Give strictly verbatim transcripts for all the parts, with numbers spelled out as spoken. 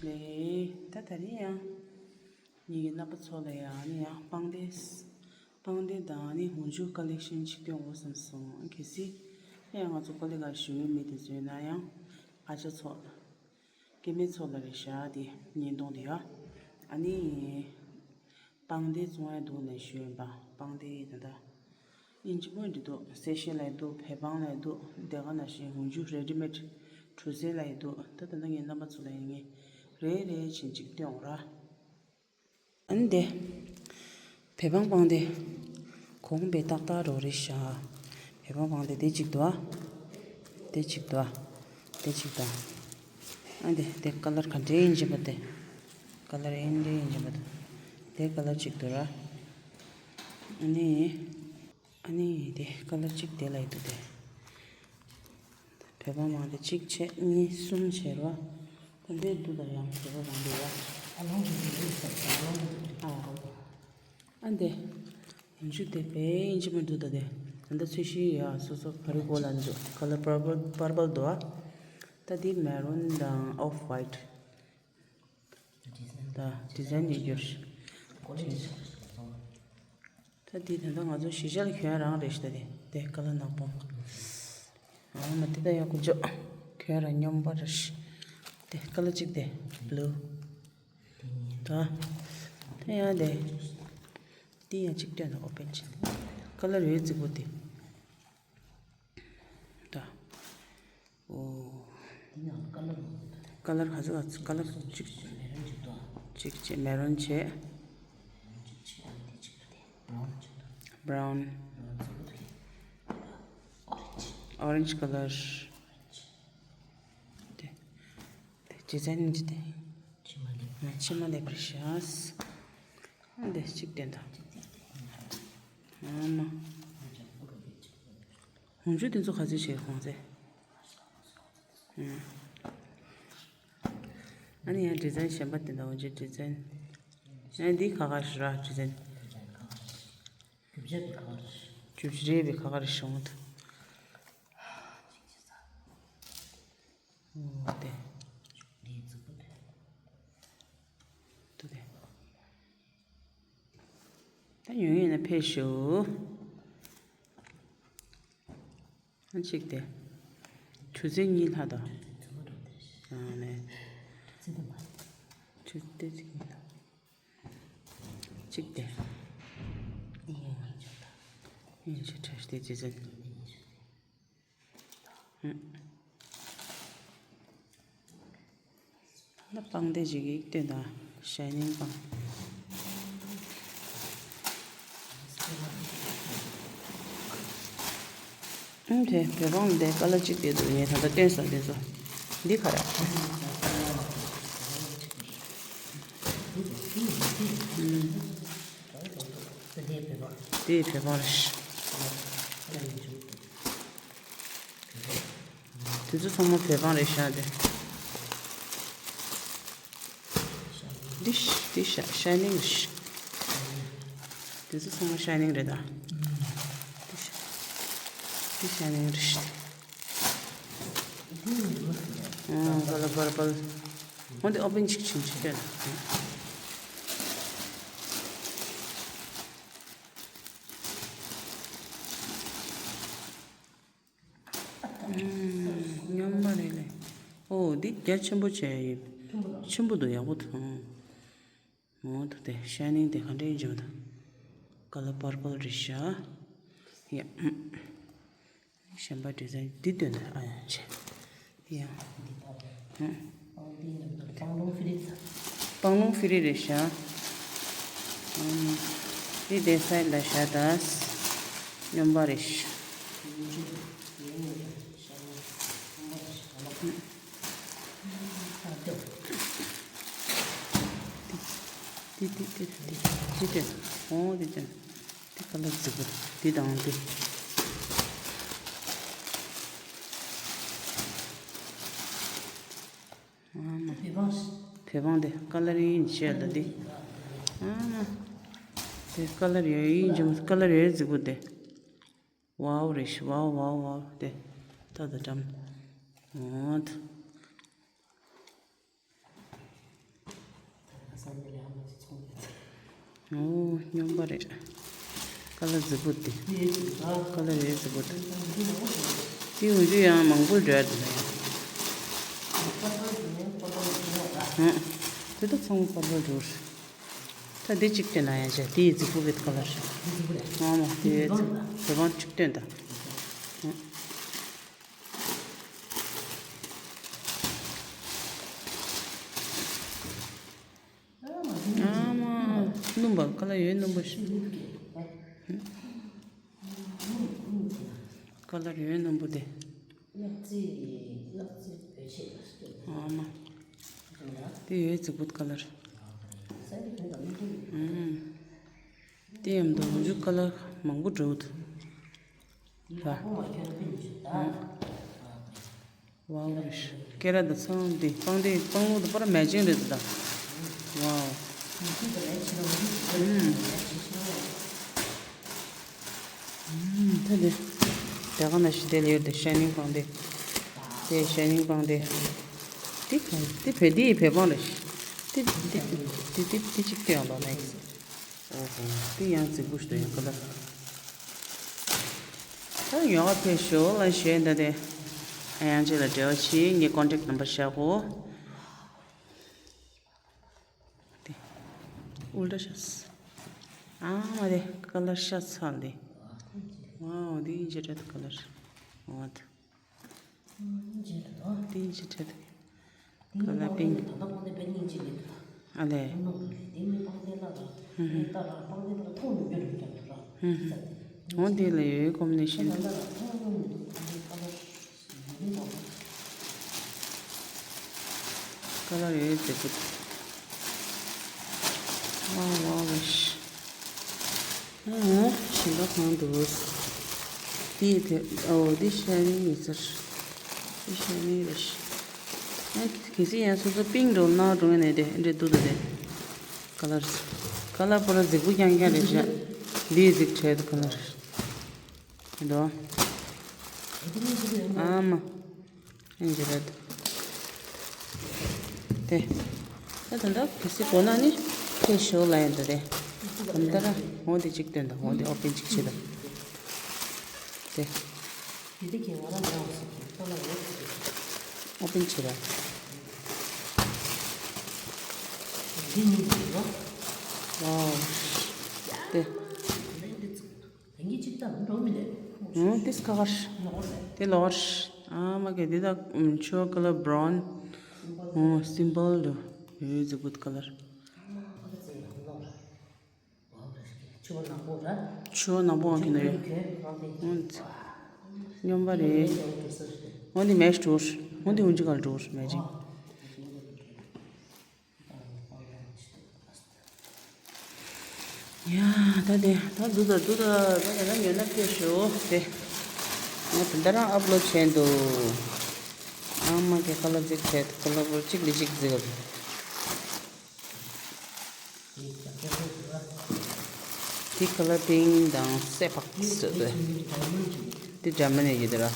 ལེ། ད་ད་རིང་ཡང་ངེད་ཀྱི་རྣམ་པ་ཚོ་ལ་ཡང་ནི་ཡང་པང་གདན། པང་གདན་དང་ནི་འོག་འཇུག་ཀ་ལེག་ཤན་ཅིག་སྟོན་དགོས་བསམ་སོང་། གལ་སྲིད་ཡང་ང་ཚོ་ཀ་ལེག་ག་ཞུ་ཡོད་མེད་དེ་ཚོ་ཡིན་ན་ཡང་ཨ་ཅག་ཚོ་སྐྱེ་དམན་ཚོ་ལ་རེ་བཞག་དེ་བརྙན་ཐུང་དེ་ཡ། ཨ་ནི་པང་གདན་བཙོང་ཡ་འདུག་ལབ་ཞུས་ཡིན་པ། པང་གདན་ད་ལྟ་ཨིན་ཇི་པོ་འདི་འདུག་སེ་ཤེ་ལ་ཡི་འདུག་བལ་བང་ལ་ཡི་འདུག་དེ་ག་ནང་བཞིན་འོག་འཇུག་རེ་ཌི་མེད་གྲུ་གཟིངས་ལ་ཡི་འདུག་ད་ད་ལྟ་ངའི་རྣམ་པ་ཚོ་ལ་ཡི་ངས་རེ་རེ་བཞིན་ཅིག་སྟོན་འོང་ར། ཨ་ནི་དེ། བལ་བང་པང་གདན། གོང་པའི་ཏག་ཏག་རོ་རེ་ཤ། བལ་བང་པང་གདན་དེ་གཅིག་འདུག་ཨ། དེ་གཅིག་འདུག་ཨ། དེ་གཅིག་འདུག་ཨ། ཨ་དེ་དེ་ཀ་ལར་ག་འདྲའི་ཡིན་གྱི་པ་དེ། ཀ་ལར་ཨེ་འདྲའི་ཡིན་གྱི་པ་དེ། དེ་ཀ་ལར་གཅིག་འདུག་ར། ཨ་ནི། ཨ་ནི་དེ་ཀ་ལར་གཅིག་དེ་ལ་ཡི་འདུག་དེ། བལ་བང་པང་གདན་གཅིག་བྱས་གཉིས་གསུམ་བྱས་རོ། ད་འདི་འདུག་ད་ཡང་བལ་བང་པང་གདན་ཡ། ཨ་ལོང་གི་འདི་འདུག་ས་ཨ་ལོང་གི་འདུག་ཨ་རོ། ཨ་འདི། ཡིན་ཆུ་དེ་བལ་ཡིན་ཅི་མ་འདུག་ད་དེ། ད་ལྟ་ཚོས་གཞི་ཡ་སོ་སོ་ག་རེ་གོ་ལ་འདུག་ཀ་ལར་པར་པལ་པར་པལ་འདུག་ཨ། ད་འདི་མེ་རུན་དང་ཨོཕ་ཝའིཊ། ད་ཌི་ཛའིན་ཡོད་རྒྱུ་རེད། ད་འདི་ད་ལྟ་ང་ཚོ་གཞིས་ཆགས་ལ་གྱོན་ཡ་རང་རེད་ཤི་ད་དེ། དེ་ཀ་ལར་ནག་པོ། ཨ་མ་དེ་ད་ཡག་པོ་འཇོག་གྱོན་ཡ་རང་སྙོམས་པ་རེད་ཤི། དེ་ཀ་ལར་གཅིག་དེ་བླུ། ད་དེ་ཡང་དེ། དེ་ཡང་གཅིག་སྟོན་དང་ཨོ་པན་ཆེ། ཀ་ལར་ཡོད་རྫིག་པོ་དེ། ད། ཨོ། ཀ་ལར་ག་ཚོད་ག་ཚོད་ཀ་ལར་གཅིག་གཅིག་བྱས་མེ་རུན་བྱས། བྷ་རའུན། ཨོ་རེན་ཇི་ཀ་ལར། དེ། དེ་ཌི་ཛའིན་ཅི་དེ། ཕྱི་མ་ལེབ་རེ་ཤ། འདི་གཅིག་དེ་འདྲ། ཨ་མ། འོག་འཇུག་དེ་ཚོ་ག་ཚོད་བྱས་གོང་ཚད། ཨ་ནི་ཡང་ཌི་ཛའིན་གཞན་པ་དེ་འདྲ་འོག་འཇུག་ཌི་ཛའིན། ཡང་འདི་ཁ་ཁ་ཞིག་ར་ཌི་ཛའིན། རྒྱུ་ཆ་རེད་པའི་ཁ་ཁ་རེ་བྱུང་འདུག་ཨོ་དེ། དེ། ད་ཡོང་ཡིན་ན་ཕེབས་ཤོག་ཨ་གཅིག་དེ། ཆུ་ཚོད་གཉིས་ལྷག་དང་། ཨ་ནས། ཆུ་ཚོད་གཉིས་ལྷག་གཅིག་དེ། ཨིན་ཇི་ཁྲ་ཤི་དེ་ཅི་ཟེར། ད་པང་དེ་ཅིག་གིས་སྟོན་དང་། ཤའི་ནིང་པང་། ཨུམ། དེ་བོད་པང་དེ་ཀ་ལར་གཅིག་དེ་འདུག་ངས་ད་ལྟ་སྟོན་ས་དེ་ཚོ། འདི་ག་རེ། ཨུམ། དེ་བོད་པང་རེད། དེ་ཚོ་ཚང་མ་བོད་པང་རེད་ཤག་དེ། འདི་ཤ་འདི་ཤ་ཤའི་ནིང་རེད་ཤག་དེ་ཚོ་ཚང་མ་ཤའི་ནིང་རེད་ད། འདི་ཤ་འདི་ཤའི་ནིང་རེད་ཤག་ཨང་། པར་པལ་པར་པལ། འོ་འདི་ཨོ་པན་ཅིག་ཕྱིན་ཅིག་སྟོན། སྙོམས་པ་རེད་ལེ། ཨོ་འདི་རྒྱ་ཆེན་པོ་བྱས་ཡོད། ཆེན་པོ་འདུག་ཡག་པོ་འདུག་ཨོ་འདུག་དེ་ཤའི་ནིང་དེ་ག་འདྲ་ཡིན་ཅིག་མ་ད། ཀ་ལར་པར་པལ་རེད་ཤག་ཡ། གཞན་པ་ཌི་ཛའིན་འདི་སྟོན་ད། ཨ་ཡ་ཆེ། ཡང་། ཨང་། སྤང་ལུང་ཧྥི་རི་ཙ། སྤང་ལུང་ཧྥི་རི་རེད་ཤག་ཨང་། འདི་དེ་སའི་ལ་ཤ་དང་། སྙོམས་པ་རེད་ཤག་འདི་འདི་འདི་འདི་འདི་འདི། ཨོ་འདི་འདི། འདི་ཀ་ལར་རྫིག་པོ་འདི་དང་འདི། ཨ་མ། བོད་པང་། བོད་པང་འདི་ཀ་ལར་ཡིན་བྱས་ལ་འདི། ཨ་མ། འདི་ཀ་ལར་ཡོད་ཡིན་བྱས་ཀ་ལར་ཡོད་རྫིག་པོ་འདི། ཝའོ་རེད་ཤག་ཝའོ་ཝའོ་ཝའོ་འདི། ད་ད་འགྲམ། ཨོ་ད། ཨོ། སྨྱོན་པ་རེད། ཀ་ལར་རྫིག་པོ་འདི། ཀ་ལར་ཡོད་རྫིག་པོ་འདི། དེ་འུ་ཅུ་ཡང་མང་པོ་འདྲ་འདི་ལ་ཡང་། ཨ། དེ་ད་ཚང་མ་པར་པར་འགྲོ། ད་འདི་གཅིག་སྟོན་ན་ཡང་བྱ། དེ་ཡི་རྫིག་པོ་བེད་ཀ་ལར། ཨ་མ་དེ་ཡོད་རྫིག་བོད་པང་གཅིག་སྟོན་ད། ཨ། ཨ་མ། སྣུམ་པ། ཀ་ལར་ཡོད་སྣུམ་པོ་ཞིག་ཀ་ལར་ཡོད་སྣུམ་པོ་དེ། ཨ་མ། དེ་ཡོད་རྫིག་པོ་ཀ་ལར། ཨུམ། དེ་ཡང་འདུག་འཇུ་ཀ་ལར་མང་པོ་འགྲོ་འདུག་ལ། ཝའོ་རེད། ཀེ་ར་དང་ཚང་འདི་པང་དེ་པང་ལུག་དང་པར་མེ་ཅིང་རེད་ད། ཝའོ། ཨུམ། ཨུམ། ད་དེ་དེ་ག་ན་ཞི་དེ་ལ་ཡོད་དེ་ཤའི་ནིང་པང་དེ། དེ་ཤའི་ནིང་པང་དེ། དེ་ག་དེ་བེད་དེ་བེད་པང་རེད། དེ་དེ་དེ་དེ་དེ་གཅིག་དེ་ཡང་ལོ་ནེགས། ཨོ་ཧོ། དེ་ཡང་རྫིག་པོ་ཞིག་ཏུ་ཡང་ཁ་ལ། ད་ཡོང་བ་ཕེབས་ཤོག་ལ་ཞེས་འདི་དེ། ཨ་ཡང་ཅིག་ལ་འབྲེལ་བ་བྱེད། ངའི་ཀོན་ཊེག་ནམ་བར་བཞག་གོ། དེ། ཨུལ་ཊ་ཤ་སི། ཨ་མ་དེ་ཀ་ལར་ཤ་ཚ་ལེ། ཝའོ་དེ་ཡིན་ཅི་རེད་ཀ་ལར། ཝའོ་དེ། དེ་ཡིན་ཅི་རེད། ཀ་ལར་པིང་། ཨ་ལེ། འོ་དེ་ལ་ཡོད་ཀོམ་ནེ་ཤན་དེ། ཀ་ལར་ཡོད་དེ་ཀུ། ཝའོ་ཝའོ་རེད། ཨ། ཞིམ་པ་གང་འདུག་དེ་དེ་ཨོ་དེ་ཤ་ཡིན་ཡིན་ཟེར། དེ་ཤ་ཡིན་རེད། ཨ། གལ་སྲིད་ཡང་སོ་སོ་པིང་འགྲོ་ནག་འགྲོ་ཡིན་ནས་དེ་འདྲས་འདུག་ད་དེ། ཀ་ལར། ཀ་ལར་པོ་ར་རྫིག་པོ་རྐྱང་རྐྱང་རེད་ཤག་འདི་རྫིག་བྲལ་འདུག་ཀ་ལར། འདུག་ཨ་མ། ཨིན་ཇི་རེད། དེ། ད་ད་ལྟ་གལ་སྲིད་གོ་ན་ནི་ཁྱེད་ཞོག་ལ་ཡིན་ད་དེ། ད་ལྟ་ར་འོ་དེ་གཅིག་སྟོན་ད། འོ་དེ་ཨོ་པན་གཅིག་བྱེད་ད། དེ། ཨོ་པན་བྱེད་ར། ཝའོ། དེ། ཨོ་དེ་སྐ་གར། དེ་ལོར། ཨ་མ་གེ་དེ་ད་ཆོ་ཀ་ལར་བྷ་རའུན། ཨོ་སིམ་པལ་དུ། ཡོད་ཟི་གུད་ཀ་ལར། ཆོ་ནག་པོ་གི་ནོ་ཡོད། ཨོ་སྨྱོན་པ་རེད། ཨོ་དེ་མེ་ཊི་འགྲོ། ཨོ་དེ་ཨུན་ཅི་གར་འགྲོ་མེ་ཊི། ཡ། ད་དེ་ད་འདུག་ད་འདུག་ད། ད་དེ་ན་ཉོ་ན་ཕེབས་ཤོག་དེ། ང་དེ་འདྲ་རང་ཨབ་ལོ་བྱས་འདུག་ཨ་མ་གེ་ཀ་ལར་རྫིག་བྱས། ཀ་ལར་པོ་གཅིག་ལས་གཅིག་རྫིག་ག་དེ་ཀ་ལར་པིང་དང་སེ་ཕག་སི་དེ། དེ་འདྲ་མ་ནས་ཡོད་དེ་ར།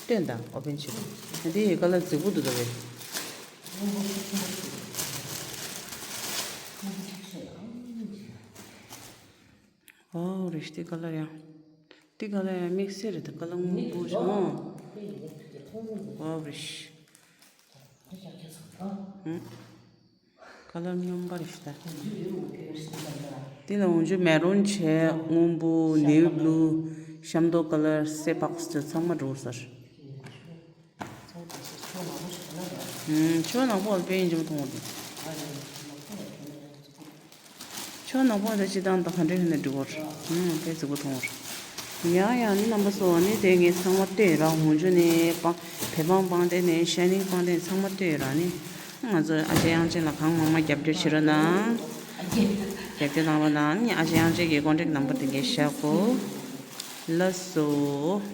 སྟོན་དང་ཨོ་པན་བྱེད་དང་། དེ་ཡི་ཀ་ལར་རྫིག་པོ་འདུག་ད་བས། ཨོ་རེད། དེ་ཀ་ལར་ཡང་། དེ་ཀ་ལར་ཡང་དམིགས་བསལ་རེད། དེ་ཀ་ལར་སྔོན་པོ་བྱུང་། ཨོ་རེད། ཨུ། ཀ་ལར་སྨྱོན་པ་རེད་ཤག་ད། དེ་ལ་འོན་ཆུ་མེ་རུན་བྱས། སྔོན་པོ། ནེ་བི་བྷུ་ལུ། ཤམ་ཐོག་ཀ་ལར། སེ་ཕག་སི་ཚང་མ་འགྲོ་ས་རེད། ཨུམ། ཆོ་ནག་པོ་ཨོ་པན་ཡིན་ཅིག་མཐོང་བ་འདུག་ཆོ་ནག་པོ་ད་སྤྱིར་བཏང་ད་ག་འདྲ་ཡིན་ན་འགྲིག་གོ། ཨུམ། དཔེ་རྫིག་པོ་མཐོང་བ། ཡང་ཡང་ནི་རྣམ་པ་ཚོ་ནི་དེ་ངས་ཚང་མ་སྟོན་ར། འོན་ཆུ་ནི་པང་བེ་པང་པང་དེ་ནི་ཤ་ནིང་པང་དེ་ཚང་མ་སྟོན་ར་ནི། ང་ཚོ་ཨ་ཅེ་གཡང་ཅན་ལ་གང་མང་མང་རྒྱབ་སྐྱོར་བྱེད་རོགས་གནང་། རྒྱབ་སྐྱོར་གནང་རོགས་གནང་། ནི་ཨ་ཅེ་གཡང་ཅན་གྱི་ཀོན་ཊེག་ནམ་བར་དེ་འགའ་བཞག་གོ། ལགས་སོ།